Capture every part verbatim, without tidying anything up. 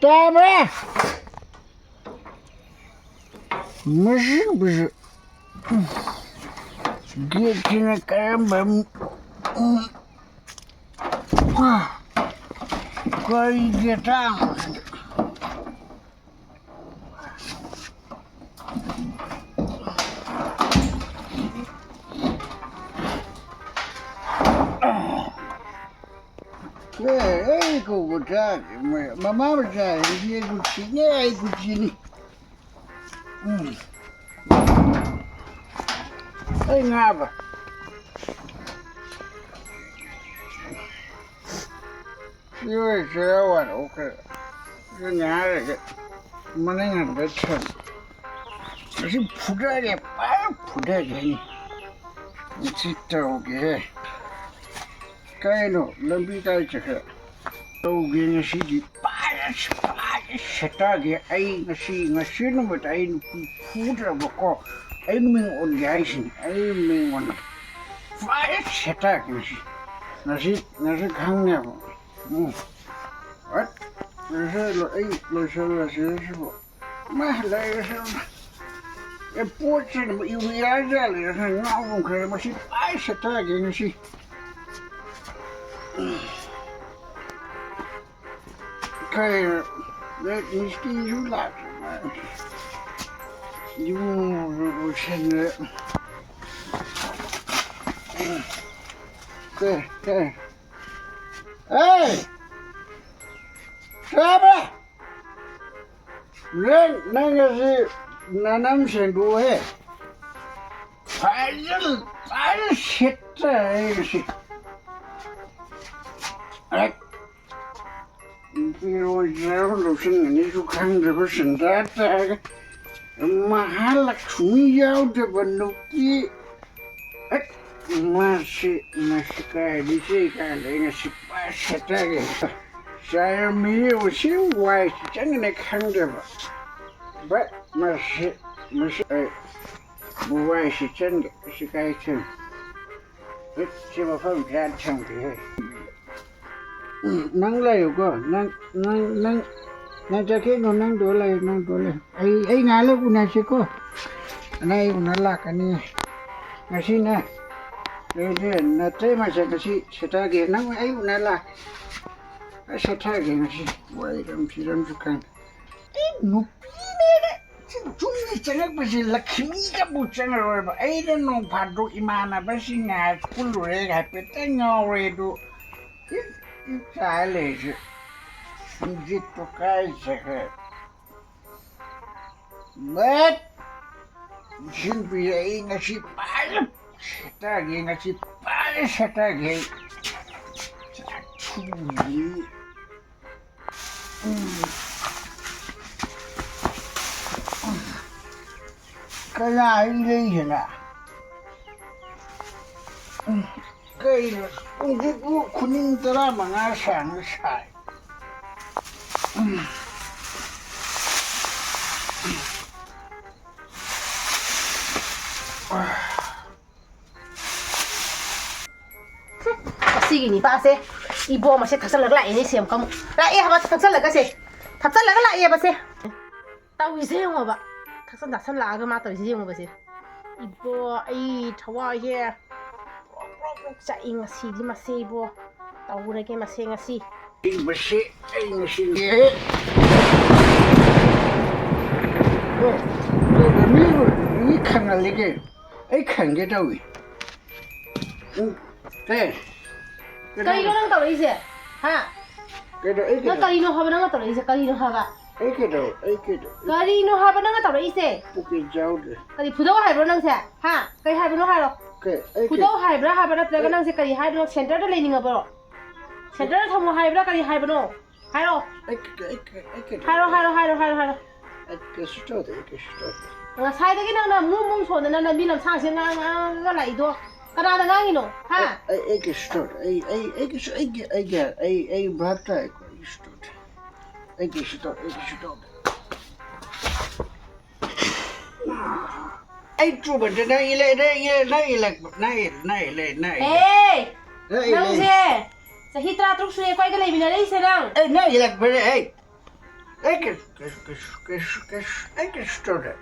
ꯇꯥꯕ꯭ꯔꯥ? ꯃꯁꯤꯕꯨꯁꯨ ꯒꯦꯠꯁꯤꯅ ꯀꯔꯝꯕ, ꯎꯝ, ꯀꯔꯤ ꯒꯦꯠ ꯇꯥꯡ? ꯑꯦ, ꯑꯩ ꯀꯧꯕ ꯇꯥꯗꯦ꯫ ꯃꯣꯏ ꯃꯃꯥ ꯃꯆꯥ ꯍꯥꯏꯁꯤ ꯑꯩ ꯀꯨꯁꯤꯅꯦ, ꯑꯩ ꯀꯨꯁꯤꯅꯤ꯫ ꯎꯝ꯫ ꯑꯩ ꯉꯥꯕ꯫ ꯁꯤ ꯑꯣꯏꯔꯁꯨ ꯌꯥꯎ ꯋꯥꯅꯤ, ꯑꯣꯀꯦ꯫ ꯁꯤ ꯉꯥꯏꯔꯒ ꯃꯅꯤꯡ ꯍꯟꯕ ꯊꯝ꯫ ꯃꯁꯤ ꯐꯨꯊꯔꯦ, ꯐꯖꯅ ꯐꯨꯊꯔꯦ꯫ ꯃꯁꯤ ꯇꯧꯒꯦ꯫ ꯀꯩꯅꯣ, ꯂꯝꯕꯤ ꯀꯥꯏ ꯆꯠꯈ꯭ꯔꯦ? ꯇꯧꯒꯦ ꯉꯁꯤꯗꯤ ꯐꯖꯅ, ꯐꯖꯅ ꯁꯦꯠꯇꯒꯦ꯫ ꯑꯩ ꯉꯁꯤ, ꯉꯁꯤ ꯅꯨꯃꯤꯠ ꯑꯩ ꯅꯨꯄꯤ ꯐꯨꯗ꯭ꯔꯕꯀꯣ, ꯑꯩ ꯃꯤꯡ ꯑꯣꯟꯒꯦ ꯍꯥꯏꯁꯤꯅꯤ, ꯑꯩ ꯃꯤꯡ ꯑꯣꯟꯒꯦ꯫ ꯐꯖꯅ ꯁꯦꯠꯇꯒꯦ ꯉꯁꯤ꯫ ꯉꯁꯤ, ꯉꯁꯤ ꯈꯪꯅꯦꯕ꯫ ꯎꯝ꯫ ꯑꯠ, ꯉꯁꯤ ꯂꯣ-, ꯑꯩ ꯂꯣꯏꯁꯜꯂꯁꯤ ꯁꯤꯕꯨ꯫ ꯃꯥ ꯂꯩꯔꯁꯨ꯫ ꯑꯦ, ꯄꯣꯠꯁꯤꯅ ꯏꯕꯨ ꯌꯥꯔꯖꯥꯠꯂꯦ, ꯉꯥꯎꯕ ꯈꯔ ꯃꯁꯤ ꯄꯥꯏ ꯁꯦꯠꯊꯒꯦ ꯉꯁꯤ꯫ ꯀꯩ, ꯃꯤꯁꯇ꯭ꯔꯤꯁꯨ ꯂꯥꯛꯇ꯭ꯔꯦ, ꯃꯥ ꯌꯨꯝ ꯂꯣꯏꯁꯟꯅ꯫ ꯀꯩ, ꯀꯩ? ꯑꯦ! ꯇꯥꯕ꯭ꯔꯥ? ꯅꯪ, ꯅꯪ ꯑꯁꯤ ꯅꯅꯝ ꯁꯦꯡꯗꯣꯛꯑꯣꯍꯦ꯫ ꯐꯖꯅ, ꯐꯖꯅ ꯁꯦꯠꯆꯔꯦ ꯉꯁꯤ꯫ ꯍꯦꯛ ꯐꯤꯔꯣꯟ ꯆꯥꯔꯣꯟ ꯂꯧꯁꯤꯟꯒꯅꯤꯁꯨ ꯈꯪꯗ꯭ꯔꯕ ꯁꯦꯟꯖꯥ ꯇꯥꯔꯒ ꯃꯍꯥꯂꯛꯁꯃꯤ ꯌꯥꯎꯗꯕ ꯅꯨꯄꯤ꯫ ꯍꯦꯛ ꯃꯥꯁꯤ, ꯃꯁꯤ ꯀꯥꯏꯗꯒꯤ ꯆꯩ ꯀꯥꯏꯗꯒꯤ ꯉꯁꯤ ꯄꯥꯏ ꯁꯦꯠꯇꯒꯦ꯫ ꯆꯥꯏꯔꯝꯃꯤ ꯎꯁꯤ ꯋꯥꯏ ꯆꯪꯒꯅꯤ ꯈꯪꯗꯕ꯫ ꯕꯠ ꯃꯁꯤ, ꯃꯁꯤ ꯑꯩ ꯋꯥꯏ ꯁꯤꯠꯆꯟꯒꯦ꯫ ꯁꯤ ꯀꯥꯏ ꯆꯪ? ꯕꯠ ꯁꯤ ꯃꯐꯝ ꯆꯥꯅ ꯊꯝꯒꯦꯍꯦ꯫ ꯎꯝ, ꯅꯪ ꯂꯩꯌꯨꯀꯣ꯫ ꯅꯪ, ꯅꯪ, ꯅꯪ, ꯅꯪ ꯆꯠꯈꯤꯅꯨ, ꯅꯪ ꯗꯣ ꯂꯩ, ꯅꯪ ꯗꯣ ꯂꯩ꯫ ꯑꯩ, ꯑꯩ ꯉꯥꯏꯍꯥꯛ ꯂꯩ ꯎꯅꯁꯤꯀꯣ꯫ ꯅꯪ ꯑꯩ ꯎꯅ ꯂꯥꯛꯀꯅꯤ꯫ ꯉꯁꯤꯅꯦ, ꯑꯩꯁꯦ ꯅꯇꯩꯃꯁꯦ ꯉꯁꯤ ꯁꯦꯠꯊꯒꯦ꯫ ꯅꯪ ꯑꯩ ꯎꯅ ꯂꯥꯛ-, ꯑꯩ ꯁꯦꯠꯊꯒꯦ ꯉꯁꯤ꯫ ꯋꯥꯏꯔꯝ ꯐꯤꯔꯝꯁꯨ ꯈꯪꯗꯦ꯫ ꯑꯩ ꯅꯨꯄꯤꯅꯦꯅ ꯁꯤ ꯌꯨꯝꯗ ꯆꯪꯉꯛꯄꯁꯦ ꯂꯛꯈꯤꯃꯤꯒꯕꯨ ꯆꯪꯉꯔꯣꯏꯕ꯫ ꯑꯩꯅ ꯅꯣꯡ ꯐꯥꯗꯣꯛ ꯏꯃꯥꯟꯅꯕꯁꯤꯡ ꯉꯥꯏ ꯄꯨꯜꯂꯨꯔꯦ, ꯍꯥꯏꯐꯦꯠꯇꯪ ꯉꯥꯎꯔꯦ ꯑꯗꯨ꯫ ꯏ-, ꯏ ꯆꯥꯏ ꯂꯩꯔꯤꯁꯦ꯫ ꯁꯝꯖꯤꯠꯇꯣ ꯀꯥꯏ ꯆꯠꯈ꯭ꯔꯦ? ꯕꯠ! ꯁꯤꯟꯕꯤꯔꯦ ꯑꯩ ꯉꯁꯤ ꯐꯖꯅ ꯁꯦꯠꯇꯒꯦ, ꯉꯁꯤ ꯐꯖꯅ ꯁꯦꯠꯇꯒꯦ ꯑꯩ꯫ ꯆꯥꯛ ꯊꯣꯡꯉꯤ꯫ ꯎꯝ꯫ ꯀꯅꯥ ꯑꯩ ꯂꯩꯁꯤꯅ? ꯎꯝ꯫ ꯀꯩꯅꯣ ꯍꯧꯖꯤꯛꯄꯨ ꯈꯨꯅꯤꯡ ꯇꯔꯥꯃꯉꯥ ꯁꯥꯡꯅ ꯁꯥꯏ? ꯎꯝ꯫ ꯑꯁꯤꯒꯤ ꯅꯤꯄꯥꯁꯦ ꯏꯕꯣꯝ ꯑꯁꯦ ꯊꯛꯆꯜꯂꯒ ꯂꯥꯛꯑꯦꯅꯦ, ꯁꯦꯝ ꯀꯃꯨꯛ ꯂꯥꯛꯑꯦ ꯍꯥꯏꯕ, ꯊꯛꯆꯜꯂꯒ ꯁꯦ, ꯊꯛꯆꯜꯂꯒ ꯂꯥꯛꯑꯦꯕ ꯁꯦ꯫ ꯇꯧꯔꯤꯁꯦ ꯌꯦꯡꯉꯣꯕ, ꯊꯛꯆꯟ ꯆꯥꯁꯜꯂꯛꯑꯒ ꯃꯥ ꯇꯧꯔꯤꯁꯦ ꯌꯦꯡꯉꯣꯕ ꯁꯦ꯫ ꯏꯕꯣ, ꯑꯩ ꯊꯋꯥꯏꯁꯦ ꯄ꯭ꯔꯣꯛ ꯄ꯭ꯔꯣꯛ ꯄ꯭ꯔꯣꯛ ꯆꯥꯛꯏ ꯉꯁꯤꯗꯤ ꯃꯁꯦ ꯏꯕꯣ꯫ ꯇꯧꯔꯒꯦ ꯃꯁꯦ ꯉꯁꯤ꯫ ꯑꯩ ꯃꯁꯦ, ꯑꯩ ꯉꯁꯤꯗꯤ꯫ ꯑꯦ, ꯀꯩꯅꯣ, ꯃꯤ, ꯃꯤ ꯈꯪꯍꯜꯂꯤ ꯀꯩꯅꯣ꯫ ꯑꯩ ꯈꯪꯒꯦ ꯇꯧꯏ꯫ ꯎꯝ, ꯀꯩ? ꯀꯩꯗꯧꯔꯦ? ꯀꯩꯅꯣ ꯅꯪ ꯇꯧꯔꯛꯏꯁꯦ? ꯍꯥ? ꯀꯩꯗꯧ-, ꯑꯩ ꯅꯪ ꯀꯩꯗꯧ-, ꯀꯔꯤꯅꯣ ꯍꯥꯏꯕ ꯅꯪꯅ ꯇꯧꯔꯛꯏꯁꯦ? ꯀꯔꯤꯅꯣ ꯍꯥꯏꯕ? ꯑꯩ ꯀꯩꯗꯧ-, ꯑꯩ ꯀꯩꯗꯧ-, ꯀꯔꯤꯅꯣ ꯍꯥꯏꯕ ꯅꯪꯅ ꯇꯧꯔꯛꯏꯁꯦ? ꯄꯨꯛꯀꯤ ꯆꯥꯎꯗꯦ꯫ ꯀꯔꯤ ꯐꯨꯗꯧ ꯍꯥꯏꯕ꯭ꯔꯣ ꯅꯪꯁꯦ? ꯍꯥ? ꯀꯩ ꯍꯥꯏꯕꯅꯣ ꯍꯥꯏꯔꯣ꯫ ꯀꯩ-, ꯑꯩ ꯀꯩ-, ꯐꯨꯗꯧ ꯍꯥꯏꯕ꯭ꯔꯥ ꯍꯥꯏꯕ ꯅꯠꯇ꯭ꯔꯒ ꯑꯩ ꯅꯪꯁꯦ ꯀꯔꯤ ꯍꯥꯏꯗꯣꯏꯅꯣ? ꯁꯦꯟꯇꯔꯗ ꯂꯩꯅꯤꯡꯉꯕ꯭ꯔꯣ? ꯁꯦꯟꯇꯔꯗ ꯊꯝꯃꯣ ꯍꯥꯏꯕ꯭ꯔꯥ ꯀꯔꯤ ꯍꯥꯏꯕꯅꯣ? ꯍꯥꯏꯔꯣ꯫ ꯑꯩ ꯀꯩ-, ꯑꯩ ꯀꯩ-, ꯑꯩ ꯀꯩꯗꯧ-, ꯍꯥꯏꯔꯣ, ꯍꯥꯏꯔꯣ, ꯍꯥꯏꯔꯣ, ꯍꯥꯏꯔꯣ, ꯍꯥꯏꯔꯣ꯫ ꯑꯩ ꯀꯩꯁꯨ ꯇꯧꯗꯦ, ꯑꯩ ꯀꯩꯁꯨ ꯇꯧꯗꯦ꯫ ꯉꯁꯥꯏꯗꯒꯤ ꯅꯪꯅ ꯃꯨ ꯃꯨ ꯁꯣꯟꯗꯅ ꯂꯝꯕꯤ ꯂꯝꯁꯥꯡꯁꯦ ꯉꯥꯡ-, ꯉꯥꯡꯉꯒ ꯂꯥꯛꯏꯗꯣ ꯀꯅꯥꯗ ꯉꯥꯡꯉꯤꯅꯣ? ꯍꯥ? ꯑꯩ, ꯑꯩ, ꯑꯩ ꯀꯩꯁꯨ ꯇꯧꯗꯦ꯫ ꯑꯩ, ꯑꯩ, ꯑꯩ ꯀꯩꯁꯨ, ꯑꯩꯒꯤ, ꯑꯩꯒꯤ, ꯑꯩ, ꯑꯩ ꯚꯥꯞ ꯇꯥꯏꯀꯣ꯫ ꯑꯩ ꯀꯩꯁꯨ ꯇꯧꯗꯦ꯫ ꯑꯩ ꯀꯩꯁꯨ ꯇꯧꯗꯦ, ꯑꯩ ꯀꯩꯁꯨ ꯇꯧꯗꯦ꯫ ꯑꯩ ꯆꯨꯕꯗ ꯅꯪ ꯏꯜꯂꯦ, ꯅꯪ ꯏꯜꯂꯦ, ꯅꯪ ꯏꯜꯂꯛꯄ, ꯅꯪ ꯏꯜ-, ꯅꯪ ꯏꯜꯂꯦ, ꯅꯪ ꯏꯜꯂꯦ꯫ ꯑꯦ! ꯅꯪ ꯏꯜꯂꯦ꯫ ꯅꯪꯁꯦ ꯆꯍꯤ ꯇꯔꯥ ꯇꯔꯨꯛ ꯁꯨꯔꯦ ꯑꯩꯈꯣꯏꯒ ꯂꯩꯃꯤꯟꯅꯔꯛꯏꯁꯦ ꯅꯪ꯫ ꯑꯩ ꯅꯪ ꯏꯜꯂꯛꯄꯅꯦ, ꯑꯩ꯫ ꯑꯩ ꯀꯩꯁꯨ ꯀꯩꯁꯨ ꯀꯩꯁꯨ ꯀꯩꯁꯨ ꯀꯩꯁꯨ ꯑꯩ ꯀꯩꯁꯨ ꯇꯧꯗꯦ꯫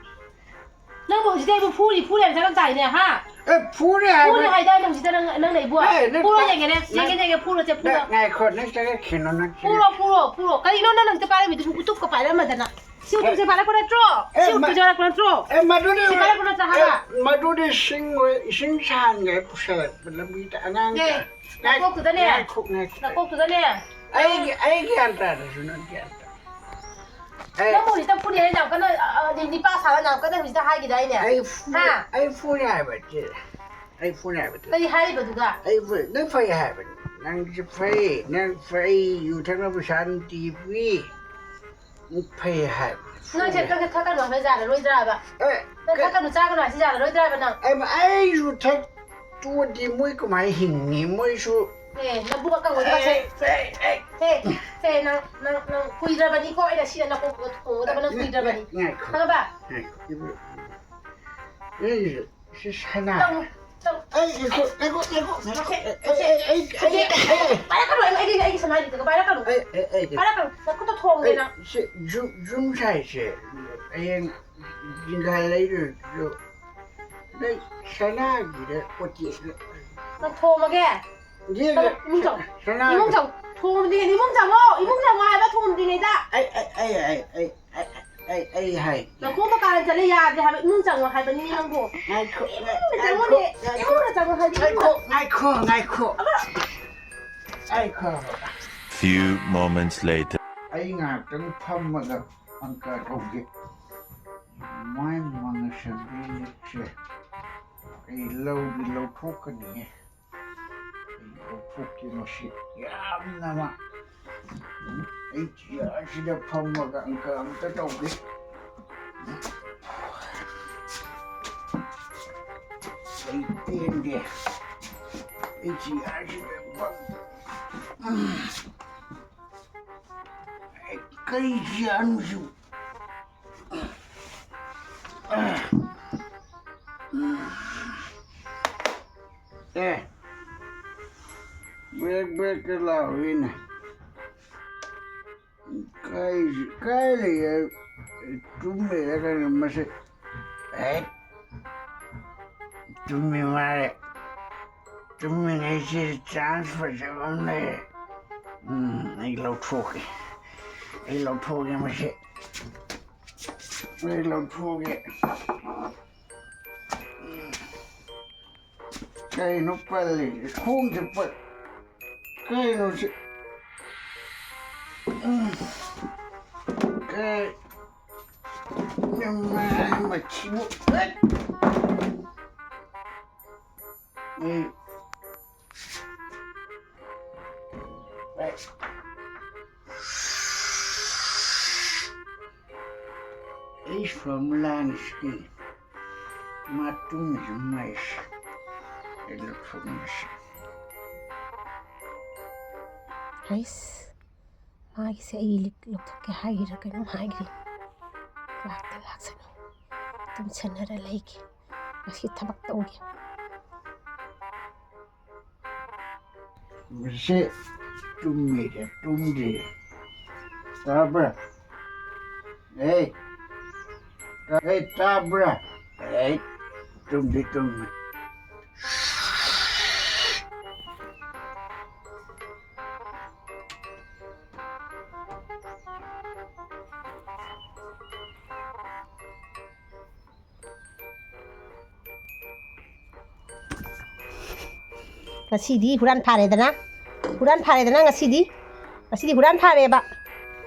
ꯅꯪꯕꯨ ꯍꯧꯖꯤꯛꯇ ꯑꯩꯕꯨ ꯐꯨꯔꯤ ꯐꯨꯔꯤ ꯍꯥꯏꯕ ꯆꯠꯂꯝ ꯇꯥꯏꯅꯦ ꯍꯥ? ꯑꯦ ꯐꯨꯔꯦ ꯐꯨꯔꯤ ꯍꯥꯏꯕ꯫ ꯍꯥꯏꯗꯥꯏꯅꯦ ꯍꯧꯖꯤꯛꯇ ꯅꯪ ꯅꯪꯅ ꯑꯩꯕꯨ? ꯑꯦ, ꯅꯪ ꯐꯨꯔꯣ ꯇ- ꯌꯦꯡꯒꯦꯅꯦ ꯌꯦꯡꯒꯦ ꯌꯦꯡꯒꯦ ꯐꯨꯔꯣꯁꯦ ꯐꯨꯔꯣ꯫ ꯅꯪ ꯉꯥꯏꯈꯣ ꯅꯪ ꯆꯠꯂꯛꯈꯤꯅꯣ ꯅꯪ ꯆꯠꯂꯛ- ꯐꯨꯔꯣ ꯐꯨꯔꯣ ꯐꯨꯔꯣ꯫ ꯀꯔꯤꯅꯣ ꯅꯪ ꯍꯧꯖꯤꯛꯇ ꯄꯥꯏꯔꯝꯃꯤꯗꯨꯕꯨ ꯎꯇꯨꯞꯀ ꯄꯥꯏꯔꯝꯃꯗꯅ? ꯁꯤ ꯑꯦ, ꯎꯇꯨꯞꯁꯦ ꯄꯥꯏꯔꯛꯄ ꯅꯠꯇ꯭ꯔꯣ? ꯁꯤ ꯑꯦ, ꯃ- ꯎꯇꯨꯞꯁꯦ ꯄꯥꯏꯔꯛꯄ ꯅꯠꯇ꯭ꯔꯣ ꯍꯥꯏꯕ? ꯑꯦ, ꯃꯗꯨꯗꯤ ꯏꯁꯤꯡ ꯑꯣꯏ ꯏꯁꯤꯡ ꯁꯥꯍꯟꯒꯦ ꯄꯨꯁꯜꯂꯛꯄ ꯂꯝꯕꯤꯗ ꯑꯉꯥꯡ ꯑꯦ, ꯉꯥꯏ- ꯅꯀꯣꯛꯇꯨꯗꯅꯦ꯫ ꯉꯥꯏꯈꯣ ꯉꯥꯏꯈꯣ꯫ ꯅꯀꯣꯛꯇꯨꯗꯅꯦ꯫ ꯑꯩꯒꯤ ꯑꯩ ꯒ꯭ꯌꯥꯟ ꯇꯥꯗ꯭ꯔꯁꯨ ꯅꯪ ꯒ꯭ꯌꯥꯟ ꯇꯥ꯫ ꯑꯩ ꯅꯪꯕꯨ ꯍꯧꯖꯤꯛꯇ ꯐꯨꯅꯤ ꯍꯥꯏꯅ ꯌꯥꯝ ꯀꯟꯅ ꯑ, ꯑ, ꯅꯤꯄꯥ ꯁꯥꯔ ꯌꯥꯝ ꯀꯟꯅ ꯍꯧꯖꯤꯛꯇ ꯍꯥꯏꯈꯤꯗꯥꯏꯅꯦ? ꯑꯩ ꯐꯨ ꯍꯥ? ꯑꯩ ꯐꯨꯅꯤ ꯍꯥꯏꯕ ꯏꯆꯦ꯫ ꯑꯩ ꯐꯨꯅꯤ ꯍꯥꯏꯕ ꯏꯆꯦ꯫ ꯀꯔꯤ ꯍꯥꯏꯔꯤꯕꯗꯨꯒ? ꯑꯩ ꯐꯨꯅꯤ ꯅꯪ ꯐꯩ ꯍꯥꯏꯕꯅꯤ꯫ ꯅꯪꯁꯦ ꯐꯩ ꯅꯪ ꯐꯩ ꯌꯨ ꯊꯛꯅꯕ ꯄꯩꯁꯥ ꯅꯨꯡꯇꯤꯒꯤ ꯄꯤ꯫ ꯅꯪ ꯐꯩ ꯍꯥꯏꯕꯅꯤ꯫ ꯅꯪꯁꯦ ꯅꯪꯁꯦ ꯊꯛꯀꯅꯨ ꯍꯥꯏꯕ ꯌꯥꯔꯔꯣꯏꯗ꯭ꯔꯥꯕ? ꯑꯦ, ꯅꯪ ꯀ- ꯊꯛꯀꯅꯨ ꯆꯥꯒꯅꯨ ꯍꯥꯏꯁꯤ ꯌꯥꯔꯔꯣꯏꯗ꯭ꯔꯥꯕ ꯅꯪ? ꯑꯩ ꯑꯩꯁꯨ ꯊꯛ ꯇꯣꯛꯑꯗꯤ ꯃꯣꯏ ꯀꯃꯥꯏꯅ ꯍꯤꯡꯅꯤ ꯃꯣꯏꯁꯨ꯫ ꯑꯦ ꯅꯕꯨꯛ ꯑꯀꯪꯕꯗꯨꯒ ꯁꯦ꯫ ꯑꯦ, ꯑꯦ, ꯍꯦ ꯁꯦ ꯅꯪ ꯅꯪ ꯅꯪ ꯀꯨꯏꯗ꯭ꯔꯕꯅꯤꯀꯣ ꯑꯩꯅ ꯁꯤꯗ ꯅꯀꯣꯛꯇꯨꯗ ꯊꯣꯡꯒꯗꯕ ꯅꯪ ꯀꯨꯏꯗ꯭ꯔꯕꯅꯤ꯫ ꯉꯥꯏꯈꯣ꯫ ꯈꯪꯉꯕ? ꯉꯥꯏꯈꯣ, ꯏꯕꯨ꯫ ꯑꯩ ꯁꯤ ꯁꯅꯥ꯫ ꯇꯧ ꯇꯧ꯫ ꯑꯩ ꯉꯥꯏꯈꯣ, ꯉꯥꯏꯈꯣ, ꯉꯥꯏꯈꯣ, ꯉꯥꯏꯈꯣ꯫ ꯁꯦ, ꯑꯩ, ꯑꯩ, ꯑꯩ, ꯑꯩ, ꯑꯩ, ꯄꯥꯏꯔꯛꯀꯅꯨ ꯑꯩ ꯑꯩꯒꯤ ꯑꯩꯒꯤ ꯁꯅꯥꯒꯤꯗꯨꯒ ꯄꯥꯏꯔꯛꯀꯅꯨ꯫ ꯑꯩ, ꯑꯩ, ꯑꯩ, ꯄꯥꯏꯔꯛꯀꯅꯨ ꯅꯈꯨꯠꯇꯣ ꯊꯣꯡꯒꯦ ꯅꯪ꯫ ꯁꯤ ꯖꯨꯝ, ꯖꯨꯝ ꯁꯥꯏꯁꯦ ꯍꯌꯦꯡ ꯖꯤꯡꯒꯥ ꯂꯩꯔꯨꯔꯁꯨ ꯅꯣꯏ ꯁꯅꯥꯒꯤꯗ ꯍꯣꯇꯦꯜꯗ ꯅꯪ ꯊꯣꯝꯃꯒꯦ꯫ ꯌꯦꯡꯒꯦ꯫ ꯏꯃꯨꯡ ꯆꯪꯉꯣ꯫ ꯁꯅꯥ ꯏꯃꯨꯡ ꯆꯪꯉꯣ꯫ ꯊꯣꯝꯗ꯭ꯔꯤꯉꯩꯗ ꯏꯃꯨꯡ ꯆꯪꯉꯣ꯫ ꯏꯃꯨꯡ ꯆꯪꯉꯣ ꯍꯥꯏꯕ ꯊꯣꯝꯗ꯭ꯔꯤꯉꯩꯗ꯫ ꯑꯩ, ꯑꯩ, ꯑꯩ, ꯑꯩ, ꯑꯩ, ꯑꯩ, ꯑꯩ, ꯑꯩ ꯍꯥꯏ꯫ ꯅꯈꯣꯡꯗꯣ ꯀꯥꯔꯟ ꯆꯠꯂꯦ ꯌꯥꯗ꯭ꯔꯦ ꯍꯥꯏꯕ ꯏꯃꯨꯡ ꯆꯪꯉꯣ ꯍꯥꯏꯕꯅꯤ ꯅꯪꯕꯨ꯫ ꯉꯥꯏꯈꯣ, ꯏꯃꯨꯡꯗ ꯆꯪꯉꯣꯅꯦ꯫ ꯏꯃꯨꯡꯗ ꯆꯪꯉꯣ ꯍꯥꯏꯕ ꯉꯥꯏꯈꯣ, ꯏꯃꯨꯡꯗ꯫ ꯉꯥꯏꯈꯣ, ꯉꯥꯏꯈꯣ꯫ ꯉꯥꯏꯈꯣ꯫ Few moments later. ꯑꯩ ꯉꯥꯏꯍꯥꯛꯇꯪ ꯐꯝꯃꯒ ꯑꯪꯀ ꯇꯧꯒꯦ꯫ ꯃꯥꯏ ꯃꯉꯁꯕꯤꯁꯦ ꯑꯩ ꯂꯧꯗꯤ ꯂꯧꯊꯣꯛꯀꯅꯤꯌꯦ꯫ ꯑꯩ ꯂꯧꯊꯣꯛꯀꯦ ꯃꯁꯤ ꯌꯥꯝꯅ ꯃꯥ-, ꯑꯩ ꯆꯤꯌꯔꯁꯤꯗ ꯐꯝꯃꯒ ꯑꯪꯀ ꯑꯝꯇ ꯇꯧꯒꯦ꯫ ꯑꯩ ꯄꯦꯟꯗꯦ꯫ ꯑꯩ ꯆꯤꯌꯔꯁꯤꯗ ꯐꯝ-, ꯀꯔꯤ ꯆꯤꯌꯔꯅꯣ ꯁꯤꯕꯨ? ꯑꯦ, ꯕ꯭ꯔꯦꯛ ꯕ꯭ꯔꯦꯛꯀ ꯂꯥꯎꯔꯤꯅꯦ꯫ ꯀꯥꯏ, ꯀꯥꯏ ꯂꯩꯒꯦ? ꯇꯨꯝ ꯂꯩꯔ ꯀꯩꯅꯣ ꯃꯁꯤ? ꯑꯦ, ꯇꯨꯝꯃꯤ ꯃꯥꯜꯂꯦ꯫ ꯇꯨꯝꯃꯤꯉꯩꯁꯤꯗ ꯆꯥꯟꯁ ꯐꯖꯕ ꯑꯃ ꯂꯩꯔꯦ꯫ ꯎꯝ, ꯑꯩ ꯂꯧꯊꯣꯛꯀꯦ꯫ ꯑꯩ ꯂꯧꯊꯣꯛꯀꯦ ꯃꯁꯤ꯫ ꯑꯩ ꯂꯧꯊꯣꯛꯀꯦ꯫ ꯀꯩꯅꯣ ꯄꯜꯂꯤꯁꯦ? ꯈꯣꯡꯁꯦ ꯄꯜ-, ꯀꯩꯅꯣ ꯁꯤ? ꯎꯝ. ꯀꯩ-, ꯃꯊꯤꯕꯨ-, ꯑꯩ, ꯑꯩ, ꯑꯩ ꯁꯣꯝ ꯂꯥꯡꯁꯤ꯫ ꯃꯇꯨꯡꯁꯨ ꯃꯩꯁ꯫ ꯑꯩ ꯂꯧꯊꯣꯛꯅꯕꯁꯤ꯫ ꯍꯩꯁ, ꯃꯥꯒꯤꯁꯦ ꯑꯩ ꯂꯤꯛ ꯂꯧꯊꯣꯛꯀꯦ ꯍꯥꯏꯔꯤꯔꯥ ꯀꯩꯅꯣꯝ ꯍꯥꯏꯔꯤ꯫ ꯂꯥꯛꯇ ꯂꯥꯛꯁꯅꯨ꯫ ꯇꯨꯝꯁꯟꯅꯔ ꯂꯩꯒꯦ꯫ ꯉꯁꯤ ꯊꯕꯛ ꯇꯧꯒꯦ꯫ ꯃꯁꯤ ꯇꯨꯝꯃꯤꯔ ꯇꯨꯝꯗ꯭ꯔꯤꯔ? ꯇꯥꯕ꯭ꯔꯥ? ꯑꯦ, ꯇꯥ-, ꯑꯦ, ꯇꯥꯕ꯭ꯔꯥ? ꯑꯦ, ꯇꯨꯝꯗꯤ ꯇꯨꯝꯃꯤ꯫ ꯉꯁꯤꯗꯤ ꯍꯨꯔꯥꯟ ꯐꯥꯔꯦꯗꯅ꯫ ꯍꯨꯔꯥꯟ ꯐꯥꯔꯦꯗꯅ ꯉꯁꯤꯗꯤ꯫ ꯉꯁꯤꯗꯤ ꯍꯨꯔꯥꯟ ꯐꯥꯔꯦꯕ꯫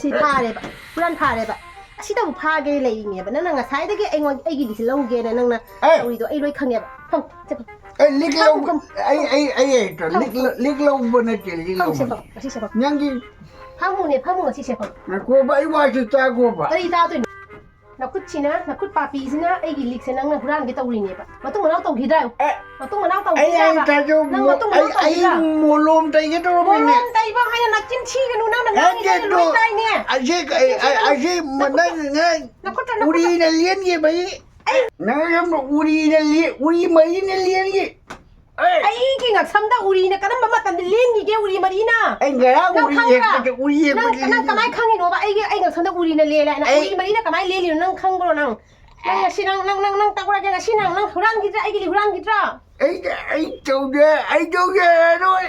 ꯁꯤ ꯐꯥꯔꯦꯕ꯫ ꯍꯨꯔꯥꯟ ꯐꯥꯔꯦꯕ꯫ ꯑꯁꯤꯗꯕꯨ ꯐꯥꯒꯦ ꯂꯩꯔꯤꯅꯦꯕ꯫ ꯅꯪꯅ ꯉꯁꯥꯏꯗꯒꯤ ꯑꯩꯉꯣꯟ-, ꯑꯩꯒꯤꯗꯤ ꯁꯤ ꯂꯧꯒꯦꯅ ꯅꯪꯅ ꯑꯦ! ꯇꯧꯔꯤꯗꯣ ꯑꯩ ꯂꯣꯏ ꯈꯪꯉꯦꯕ꯫ ꯐꯝ, ꯁꯦ ꯐꯝ꯫ ꯑꯦ, ꯂꯤꯛ ꯐꯝ, ꯂꯧ-, ꯐꯝ꯫ ꯑꯩ, ꯑꯩ, ꯑꯩ ꯍꯦꯛꯇ ꯐꯝ, ꯂꯤꯛ ꯐꯝ꯫ ꯂ-, ꯂꯤꯛ ꯂꯧꯕ ꯅꯠꯇꯦ, ꯂꯤꯛ ꯐꯝ, ꯁꯦ ꯂꯧꯕ꯫ ꯐꯝ꯫ ꯑꯁꯤ ꯁꯦ ꯐꯝ꯫ ꯅꯪꯒꯤ ꯐꯝꯃꯨꯅꯦ, ꯐꯝꯃꯨ, ꯑꯁꯤ ꯁꯦ ꯐꯝ꯫ ꯉꯥꯏꯈꯣꯕ, ꯑꯩ ꯋꯥꯁꯦ ꯇꯥꯈꯣꯕ꯫ ꯀꯔꯤ ꯇꯥꯗꯣꯏꯅꯣ? ꯅꯈꯨꯠꯁꯤꯅ, ꯅꯈꯨꯠ ꯄꯥꯄꯤꯁꯤꯅ ꯑꯩꯒꯤ ꯂꯤꯛꯁꯦ ꯅꯪꯅ ꯍꯨꯔꯥꯟꯒꯦ ꯇꯧꯔꯤꯅꯦꯕ꯫ ꯃꯇꯨꯡ ꯃꯅꯥꯎ ꯇꯧꯈꯤꯗ꯭ꯔꯥ? ꯑꯦ, ꯃꯇꯨꯡ ꯃꯅꯥꯎ ꯑꯩ, ꯑꯩ ꯇꯧꯈꯤꯗ꯭ꯔꯥꯕ? ꯇꯥꯖꯧ-, ꯅꯪ ꯃꯇꯨꯡ ꯃꯅꯥꯎ ꯑꯩ, ꯑꯩ ꯇꯧꯈꯤꯗ꯭ꯔꯥ? ꯃꯣꯂꯣꯝ ꯇꯩꯒꯦ ꯇꯧꯔꯝꯃꯤꯅꯦ꯫ ꯃꯣꯂꯣꯝ ꯇꯩꯕ ꯍꯥꯏꯅ ꯅꯆꯤꯟ ꯊꯤꯒꯅꯨ, ꯅꯪꯅ ꯉꯥꯡꯉꯤꯗꯣ ꯍꯦꯛꯇ ꯂꯣꯏ ꯇꯥꯏꯅꯦ꯫ ꯑꯁꯤ, ꯑꯩ, ꯑꯩ, ꯑꯁꯤ ꯃꯅꯪ-, ꯅꯈꯨꯠꯇ, ꯅꯈꯨꯠꯇ꯫ ꯎꯔꯤꯅ ꯂꯦꯟꯈꯤꯕꯒꯤ꯫ ꯑꯩ ꯅꯪ ꯌꯥꯝꯅ ꯎꯔꯤꯅ ꯂꯦ-, ꯎꯔꯤ ꯃꯔꯤꯅ ꯂꯦꯟꯈꯤ꯫ ꯑꯩ ꯑꯩꯒꯤ ꯉꯛꯁꯝꯗ ꯎꯔꯤꯅ ꯀꯔꯝꯕ ꯃꯇꯝꯗ ꯂꯦꯟꯈꯤꯒꯦ? ꯎꯔꯤ ꯃꯔꯤꯅ ꯑꯩ ꯉꯔꯥꯡ ꯅꯪ ꯎꯔꯤ ꯈꯪꯕ꯭ꯔꯥ? ꯌꯦꯛꯄꯗ ꯎꯔꯤ ꯅꯪ ꯌꯦꯛꯄꯗ ꯅꯪ ꯀꯃꯥꯏꯅ ꯈꯪꯉꯤꯅꯣꯕ? ꯑꯩꯒꯤ ꯑꯩ ꯉꯛꯁꯝꯗ ꯎꯔꯤꯅ ꯂꯦꯜꯂꯦ ꯍꯥꯏꯅ? ꯑꯩ ꯎꯔꯤ ꯃꯔꯤꯅ ꯀꯃꯥꯏꯅ ꯂꯦꯜꯂꯤꯅꯣ ꯅꯪ ꯈꯪꯕ꯭ꯔꯣ? ꯅꯪ ꯅꯪ ꯉꯁꯤ ꯅꯪ ꯅꯪ ꯅꯪ ꯅꯪ ꯇꯧꯔꯒꯦ ꯉꯁꯤ ꯅꯪ ꯅꯪ ꯍꯨꯔꯥꯟꯈꯤꯗ꯭ꯔꯥ? ꯑꯩꯒꯤꯗꯤ ꯍꯨꯔꯥꯟꯈꯤꯗ꯭ꯔꯥ? ꯑꯩ ꯑꯩ ꯇꯧꯗꯦ꯫ ꯑꯩ ꯇꯧꯖꯔꯔꯣꯏ꯫